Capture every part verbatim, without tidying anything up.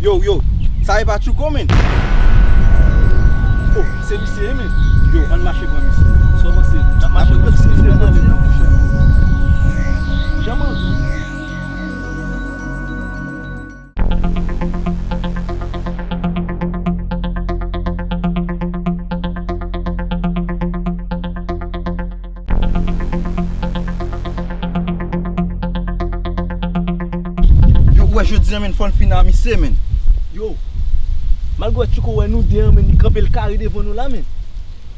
Yo, yo, sa e pa Tchouko, men. Oh, se misye, men. Yo, ann mache pran misye. Sa w panse? N ap mache pran misye, men. Jaman. Yo, ou wè jodi a, men, fò n fin a misye, men. Yo, malgre Tchouko wè nou de an, men, li kanpe l kare devan nou la, men.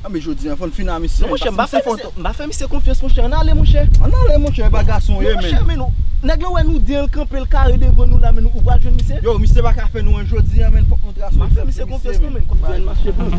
A, men jodi a, fò n fin a misye. Non, monchè, m pa fè misye, m pa fè misye konfyans, monchè. Ann ale, monchè. Ann ale, monchè, e pa gason w ye, men. Monchè, men, nèg la wè nou de an, l kanpe l kare devan nou la, men, ou pral jwenn misye? Yo, misye pa ka fè nou anyen jodi a, men, fòk nou trase. M pa fè misye konfyans, non, men. Ann mache pran.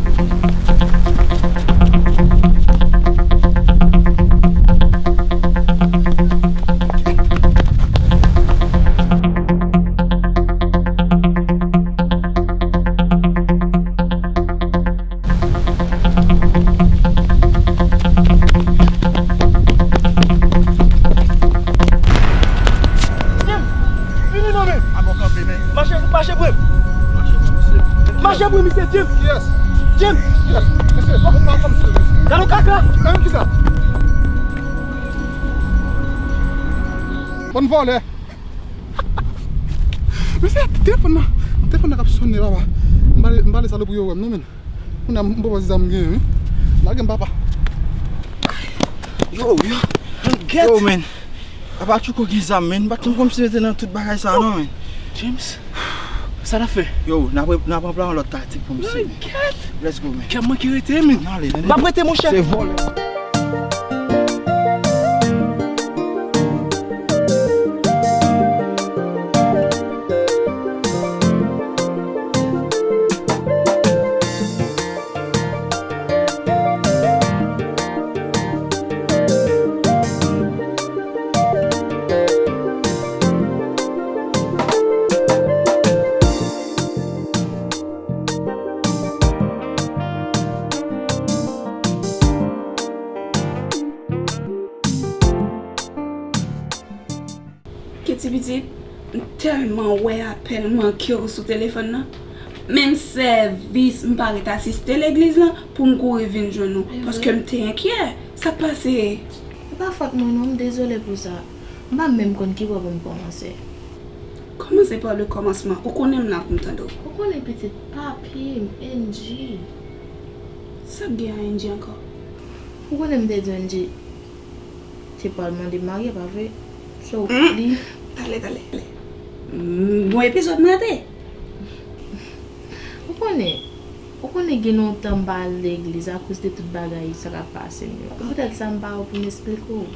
James, vini non, men. Mache, mache pran. Mache pran misye, James. Kiyès? James. Kiyès? Mesye, pa, pa, pa, mesye. Gade yon kaka. Menm kisa? Bann vòlè. Mesye, telefòn nan, telefòn nan k ap sonnen, papa. M pale, m pale sa lè pou yo wè m, non, men. Kounye a, m poko di sa m genyen, wi. Lage m, papa. Yo, yo. Yo, men. Apa Tchouko gen zam, men. M pa t konn kòmsi yo te nan tout bagay sa, non, men. James, sa n ap fè? Yo, n ap, n ap anplwaye yon lòt taktik pou misye, men. Let's go, men. Kè m manke rete, men. Ann ale, ann ale. M ap rete, monchè. Se vòlè. Keti pitit, m tèlman wè apèl manke w sou telefòn nan. Menm sèvis m pa ret asiste legliz lan pou m kouri vin jwenn ou, paske m te enkyè. Sa k pase? Se pa fòt mwen non, m dezole pou sa. M pa menm konn ki bò pou m kòmanse. Kòmanse pa le kòmansman. Ou konnen m la pou m tande w. Ou konnen pitit papi m, Angie. Sa k gen a Angie ankò? Ou konnen m te di Angie se pa l mande m marye, pa vre? So, li... Talè, talè, talè. Mm, bon, epizòd m rate. Ou konnen, ou konnen gen lontan m pa al legliz akoz de tout bagay sa k ap pase m yo. Poutèt sa m pa wè pou m esplike w.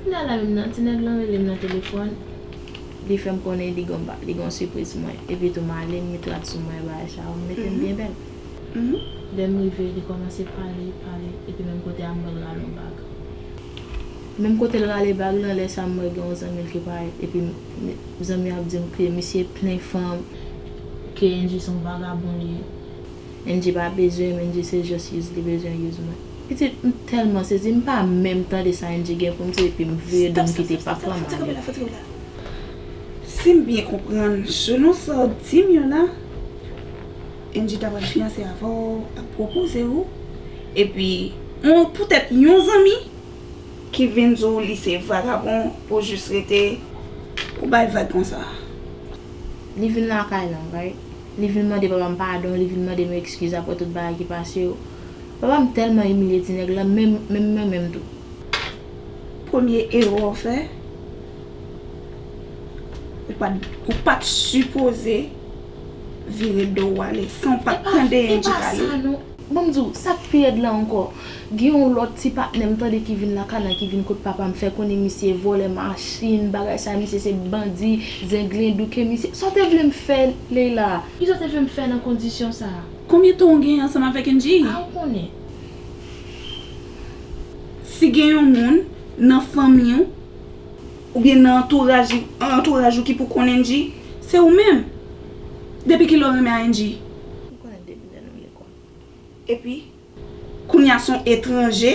Kounye a la menm nan, ti nèg lan rele m nan telefòn, li fè m konnen li gon ba-, li gon sipriz pou mwen. Epi tou m ale, m met rad sou mwen, bagay sa yo, m mete m byen bèl. Lè m rive, li kòmanse pale, pale, epi menm kote a m wè l rale yon bag. Menm kote l rale bag lan, lè sa m wè gen yon zanmi l ki parèt, epi m, m, zanmi an ap di m ke misye plen fanm, ke Angie se yon vagabon li ye. Angie pa bezwen m, Angie se just use li bezwen use mwen. Pitit, m tèlman sezi, m pa menm tande sa Angie gen pou m di, epi m vire do m kite papa m ale. Si m byen konprann, selon sa w di m yo la, Angie ta pral fiyanse avè w, ap pwopoze w, epi yon, poutèt yon zanmi ki vin di w li se vagabon, ou jis rete, ou bay vag konsa. Li vin lakay lan, right? Li vin mande papa m padon, li vin mande m eskiz apre tout bagay ki pase yo. Papa m tèlman imilye ti nèg lan, menm, menm mwen menm tou. Premye erè w fè, ou pa t, ou pa t sipoze vire do w ale san w pa t tande Angie pale. Ban m di w, sa k pi rèd la ankò, gen yon lòt ti patnè m tande ki vin lakay lan, ki vin kot papa m, fè konnen misye vòlè machin, bagay sa, misye se bandi, zenglendou ke misye. Sa w te vle m fè, Leila? Kisa w te vle m fè nan kondisyon sa a? Konbyen tan w genyen ansanm avèk Angie? A, ou konnen. Si gen yon moun nan fanmi w, oubyen nan antouraj, antouraj ou ki pou konn Angie, se ou menm. Depi kilè w renmen a Angie? Ou konnen depi lè nou lekòl. Epi, kounye a se yon etranje,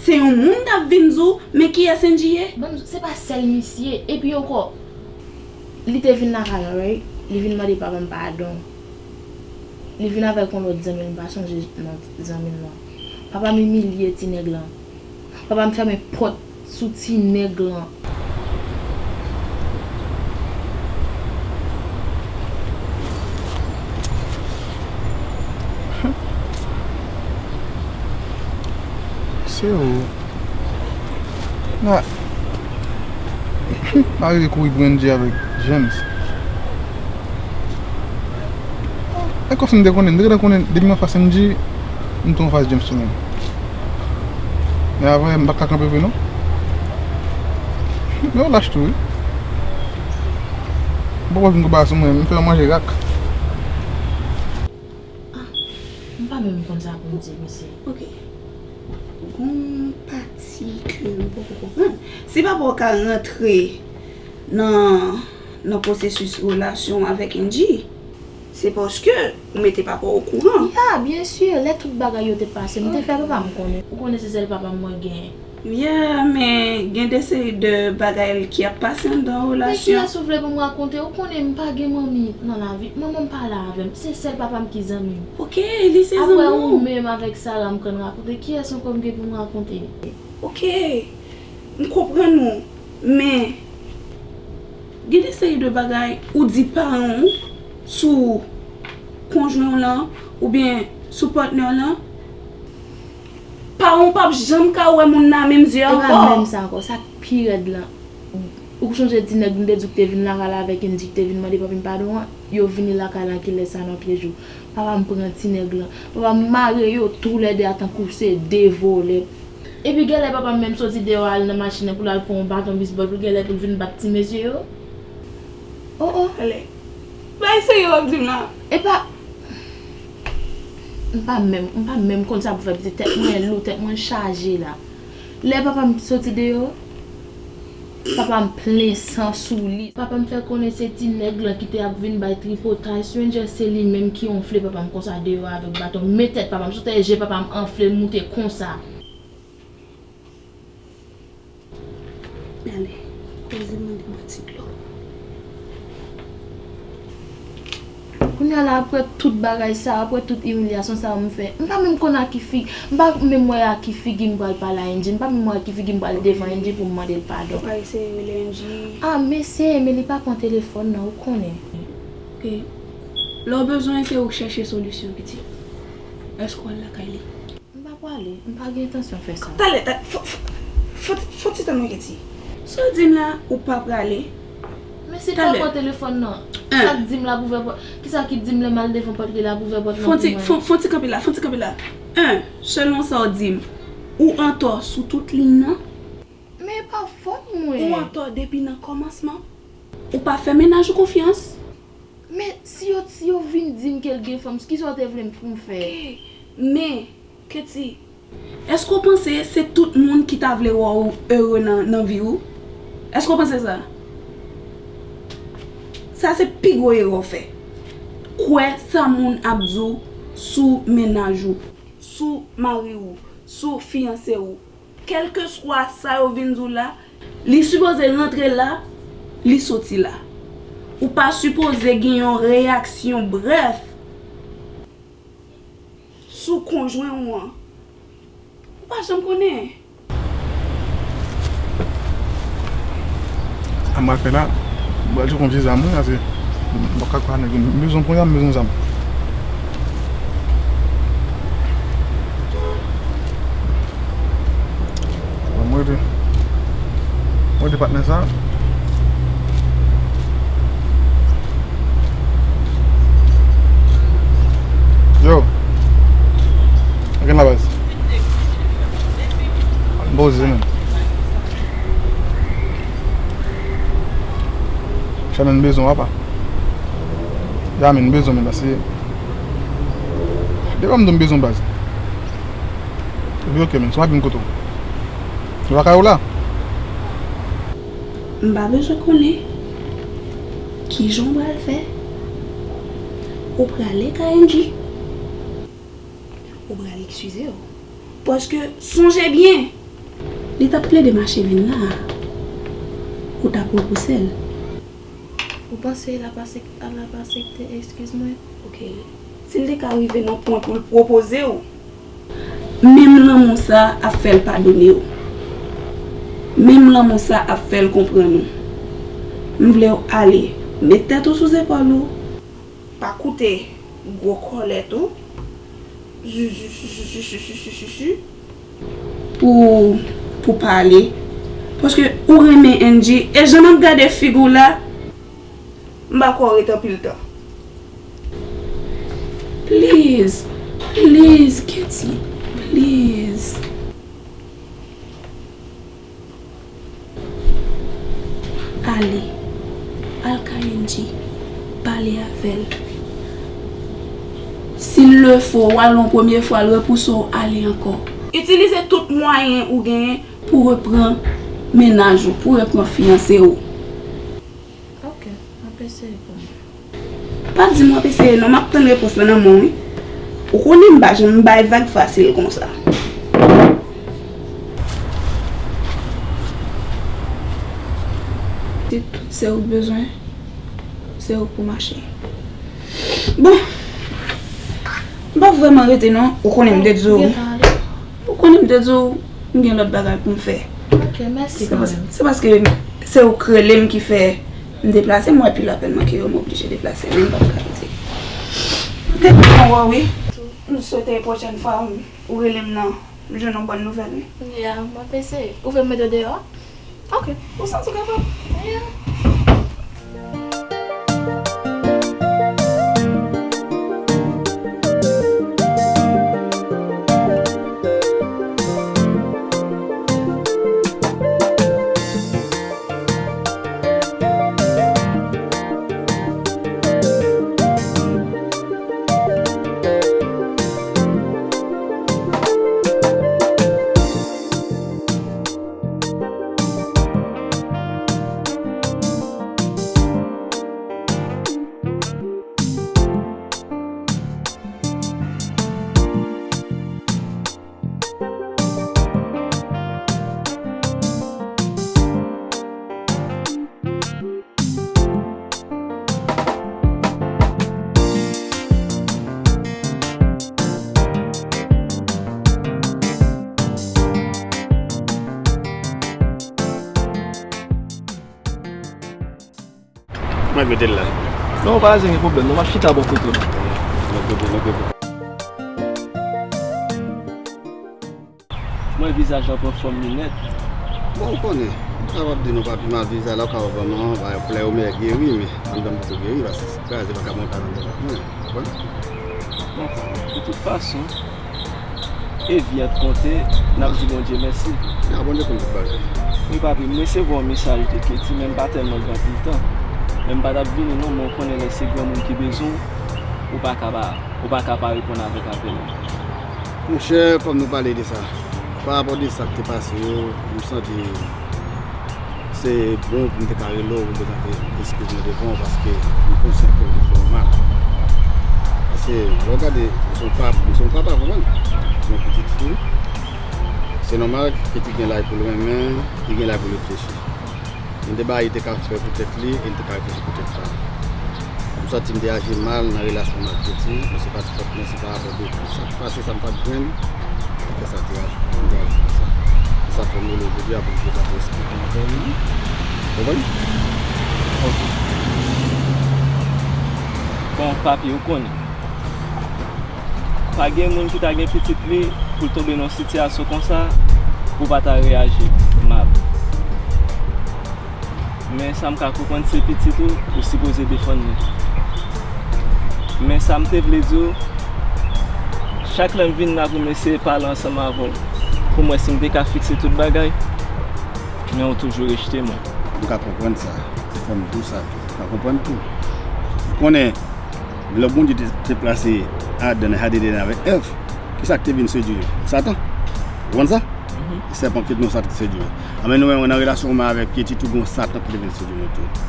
se yon moun k ap vin di w, men kiyès Angie ye? Ban m di w, se pa sèl misye. Epi ankò, li te vin lakay la, right? Li vin mande papa m padon. Li vin avèk yon lòt zanmi l, m pa sonje non zanmi l lan. Papa m imilye ti nèg lan. Papa m fèmen pòt sou ti nèg lan. Se ou. Na, m arive kouri pran Angie avèk James. E kòmsi m te konnen, m te gentan konnen, depi m anfas Angie, m tou anfas James tou menm. Men avan, m pa t ka kanpe vre non. Men w lach tou wi. M poko vin konba sou mwen, m fè w manje rak. Ah, m pa menm konn sa pou m di, mesye. Ok. Gon pati ke m poko konprann. Si papa w ka rantre nan, nan pwosesis relasyon w avèk Angie, se paske ou mete papa w okouran. Ya, byen si, lè tout bagay yo te pase, m te fè papa m konnen. Ou konnen se sèl papa m mwen genyen. Ya, men gen de seri de bagay ki ap pase anndan relasyon. Men kiyès ou vle pou m rakonte? Ou konnen m pa gen manmi nan lavi. Manman m pa la avè m. Se sèl papa m ki zanmi m. Ok, li se zanmi w. Apre ou menm avèk Sarah m konn rakonte. Kiyès ankò m gen pou m rakonte? Ok, m konprann ou. Men, gen de seri de bagay ou di paran w sou konjwen w lan oubyen sou patnè w lan. Paran w p ap janm ka wè moun nan menm zye ankò. E pa menm sa ankò, sa k pi rèd lan. Ou sonje ti nèg m te di w k te vin lakay la avèk Angie k te vin mande papi m padon an? Yo vini lakay la kilè sa nan pye jou. Papa m pran ti nèg lan. Papa m mare yo toulède a tankou se de vòlè. Epi genlè papa m menm soti deyò al nan machin nan pou l al pran yon baton bisbòl pou genlè pou l vin bat ti mesye yo. Oh, oh. Ale. Bay serye w ap di m la. E pa, m pa menm, m pa menm konn sa pou fè, pitit, tèt mwen lou, tèt mwen chaje la. Lè papa m soti deyò, papa m plen san sou li. Papa m fè konnen se ti nèg lan ki te ap vin bay tripotay sou Angel, se li menm ki wonfle papa m konsa deyò avèk baton. Men tèt papa m, sou tèt je papa m anfle moute konsa. Ale, koze mande bwè ti dlo. Kounye a la, apre tout bagay sa, apre tout imilyasyon sa yo m fè, m pa menm konn a ki fi, m pa menm wè a ki figi m pral pale a Angie, m pa menm wè a ki figi m pral devan Angie pou m mande l padon. Ou pa eseye rele Angie? A, m eseye, men li pa pran telefòn nan, ou konnen. Ok. Lè w bezwen, se ou k chèche solisyon, pitit. Èske w al lakay li? M pa prale, m pa gen entansyon fè sa. Talè, ta, fò, fò, fò, fò ti tann wi Keti. Sa w di m la, ou pa prale? Men si l pa pran telefòn nan, sa k di m la pou ouvè pòt, kisa ki di m lè m al devan pòt li la pou ouvè pòt lan pou mwen? Fò ti, fò, fò ti kanpe la, fò ti kanpe la. En, selon sa w di m, ou antò sou tout liy nan? Men e pa fòt mwen. Ou antò depi nan kòmansman. Ou pa fè mennaj ou konfyans. Men si yo, si yo vin di m ke l gen fanm, kisa w te vle m pou m fè? Ok, men, Keti, èske w panse se tout moun ki ta vle wè w ere nan, nan vi w? Èske w panse sa? Sa se pi gwo erè w fè. Kwè sa moun ap di w sou mennaj ou, sou mari w, sou fiyanse w. Kèlkeswa sa yo vin di w la, li sipoze rantre la, li soti la. Ou pa sipoze gen yon reyaksyon brèf sou konjwen w an. Ou pa janm konnen. Sa m pral fè la, m pral tcheke yon vye zam wi, paske m p ap ka kwè a nèg yo. M bezwen kounye a, m bezwen zam. Ban m rete. Mwen te patnè sa. Yo. Ankenn la baz. M poze menm. Shannon bezwen w apa. Yamin bezwen menm paske. Devan m di w m bezwen w baz. Epi ok menm, se w ap vin kote w. Ou lakay ou la? M pa bezwen konnen kijan w pral fè. Ou prale kay Angie. Ou pral eskize w. Paske, sonje byen, li t ap plede mache vin la a. Ou t ap repouse l. Ou panse l ap asep-, l ap aksepte eskiz mwen? Ok. Si l te ka rive nan pwen pou l pwopoze w, menm lanmou sa ap fè l padone w. Menm lanmou sa ap fè l konprann ou. M vle w ale. Met tèt ou sou zepòl ou. Pa koute gwo kòlèt ou. Pou, pou pale. Paske ou renmen Angie. E jan m ap gade figi w la, m pa kwè w ret anpil tan. Please, please, Katie, please. Ale, al kay Angie, pale avè l. Si l le fo, w al yon premye fwa, l repouse w, ale ankò. Itilize tout mwayen ou genyen pou reprann mennaj ou, pou reprann fiyanse w. Ok, m ap eseye pou mwen. Pa di m w ap eseye non, m ap tann repons lan nan men w wi. Ou konnen m pa janm bay vag fasil konsa. Se tout sa ou bezwen, se ou pou mache. Bon, m p ap vrèman rete non, ou konnen m te di w. Ou konnen m te di w, m gen lòt bagay pou m fè. Ok, mèsi kanmenm. Se pas-, se paske se ou k rele m ki fè m deplase, m wè pi lapèn manke yo, m oblije deplase, men m p ap ka rete. M te kontan wè w wi. M swete pwochèn fwa ou rele m nan, m jwenn yon bòn nouvèl wi. Ya, m ap eseye. Ou vle m mete w deyò? Ok, ou santi w kapab? Ya. Mwen mete l la. Non, pa gen pwoblèm, non, m ap chita bò kote w. Bò kote, bò kote. Mwen vizaj lan pran fòm li nèt. Bon, ou konnen, ou kapab di nou pa pi mal vizaj la, ou kapab ban m yon bay plè ou mè geri, men anndan m poko geri, paske si kraze pa ka monte anndan mwen, ou konprann? Bon, de tout fason, e vi an t konte, n ap di Bondye mèsi. Ya, Bondye konn tout bagay. Wi, papi, m resevwa yon mesaj de Katie, men m pa tèlman gen anpil tan. Men m pa t ap vini non, men w konnen lè se granmoun ki bezwen w, ou pa ka pa, ou pa ka pa reponn avèk apèl li. Monchè, fò nou pale de sa. Pa rapò de sa k te pase yo, m santi se bon pou m te ka rele w pou m prezante eskiz mwen devan w, paske m konsyan ke m te fè w mal. Paske lè w gade, m se yon pa-, m se yon papa, w konprann? M gen yon pitit fi. Se nòmal ke li gen laj pou l renmen, li gen laj pou l reflechi. Gen de bagay li te ka fè pou tèt li, e li te ka reflechi pou tèt pa l. M santi m te aji mal nan relasyon m ak Katie, men se pa t fòt mwen, se pa rapò de sa k pase, sa m pa t jwenn, ki fè sa te aji, m te aji konsa. E sa fè m rele w jodi a pou m prezante eskiz mwen avè w. Konprann? Ok. Bon, papi, ou konnen. Pa gen moun ki ta gen pitit li pou l tonbe nan yon sitiyasyon konsa, pou pa ta reyaji mal. Men sa m ka konprann, se pitit ou, ou sipoze defann li. Men sa m te vle di w, chak lè m vin la pou m eseye pale ansanm avè w, pou m wè si m te ka fikse tout bagay, men ou toujou rejte mwen. M ka konprann sa. Fò m di w sa tou. M ka konprann tou. Ou konnen, lè Bondye te, te plase Adan nan jaden Edenn avèk Èv, kisa k te vin sedui yo? Satan. Ou konn sa? Mhm. Sèpan ki te nan Satan ki sedui yo. Anben nou menm nan relasyon mwen avèk Katie tou, gen yon Satan ki te vin sedui nou tou.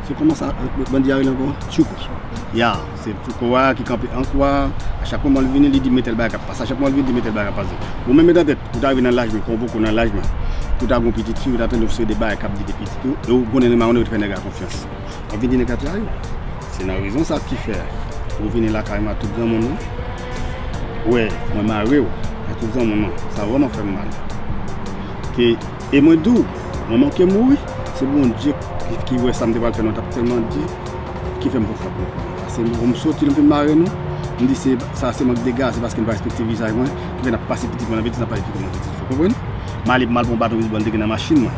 Se kòman sa, bandi a rele ankò? Tchouko. Ya, se Tchouko a ki kanpe an kwa. A chak moman l vini, li di m tèl bagay k ap pase. A chak moman l vini, li di m tèl bagay k ap pase. Ou menm met nan tèt, ou ta rive nan laj mwen, kon w poko nan laj mwen. Ou ta gen yon pitit fi, ou ta tande yon seri de bagay k ap di de pitit ou, e ou konnen nan mawonnen ou te fè nèg la konfyans. Vin di nèg la trayi w. Se nan rezon sa ki fè ou vini lakay mwen ak tout granmoun ou. Wè, mwen mare w ak tout granmoun nan. Sa vrèman fè m mal. Ke, e mwen di w, mwen manke mouri. Se Bondye ki, ki wè sa m te pral fè nou, t ap tèlman di, ki fè m konn frape nou. Paske m, m soti, m fin mare nou. M di se, sa se mank de gaz, se paske m pa respekte vizaj mwen, ki fè n ap pase pitit mwen nan betiz, n ap pale pitit mwen nan betiz. Ou konprann? M ale, m al pran baton bezbòl m te gen nan machin mwen.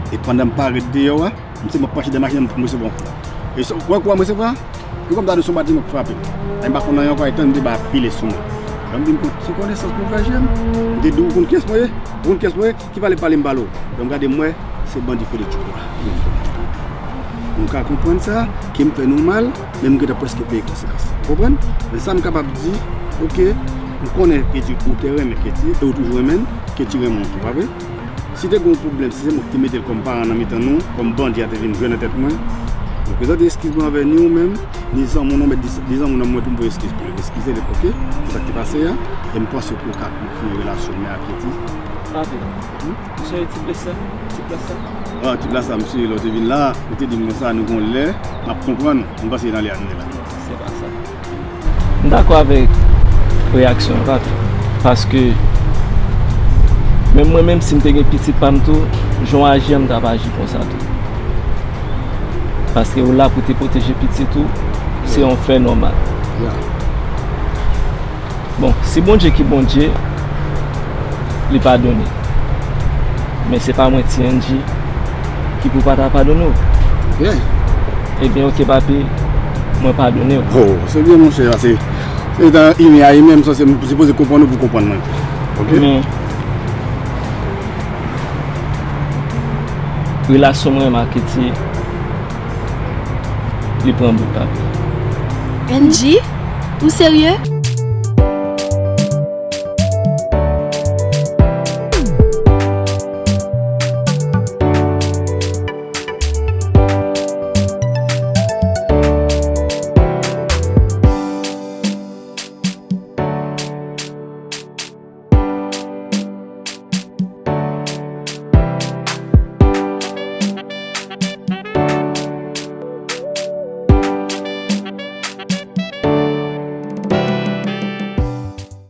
E pandan m parèt deyò a, m se mwen panche dèyè machin nan, m resevwa yon kou. E sa, wè kou a m resevwa? E kòm ta di se yon bandi mwen k frape m. Ay, m pa konn anyen ankò, e tande ba ap pile sou mwen. Lè m vin pran ti konesans m ouvè je m, m te di w konn kiyès mwen ye? Ou konn kiyès mwen ye? Ki pale pale m pale w. Lè m gade m wè, se bandi Kode Tchouk la. Nou ka konprann sa, ke m fè nou mal, men m gentan prèske peye konsekans la. Ou konprann? Men sa m kapab di, oke, m konnen Keti ou te renmen Keti, e ou toujou renmen l, Keti renmen w tou, pa vre? Si te gen yon pwoblèm, si se mwen ki te mete l kòm paran nan mitan nou, kòm bandi a te vin jwe nan tèt mwen, mwen prezante eskiz mwen anvè ni ou menm, ni zanmi w, mwen di, di zanmi w nan mwen tou m voye eskiz pou yo. Eskize l, oke, pou sa k te pase a, e m panse ke w ka kontinye relasyon mwen ak Keti. Papi, hmm? Ou sonje ti plas la? Ti plas la? Ah, ti plas la, m sonje lè w te vin la, ou te di m konsa, nou gon lè, m ap konprann ou. M panse nan lè a nou ye la. Se pa sa. M dakò avèk reyaksyon w, papi. Paske, menm mwen menm, si m te gen pitit pa m tou, jan w aji a, m t ap aji konsa tou. Paske ou la pou te pwoteje pitit ou, se yon fè nòmal. Yeah. Bon, si Bondye ki Bondye, li padone. Men se pa mwen, T N G, ki pou pa ta padone w. Byen. Ebyen, oke, papi, mwen padone w. Oh, se byen, monchè, se, se dan imen a imen, m sanse, m sipoze konprann ou pou konprann mwen. Oke? Men, relasyon mwen ak Keti, li pran bout, papi. N G, ou serye?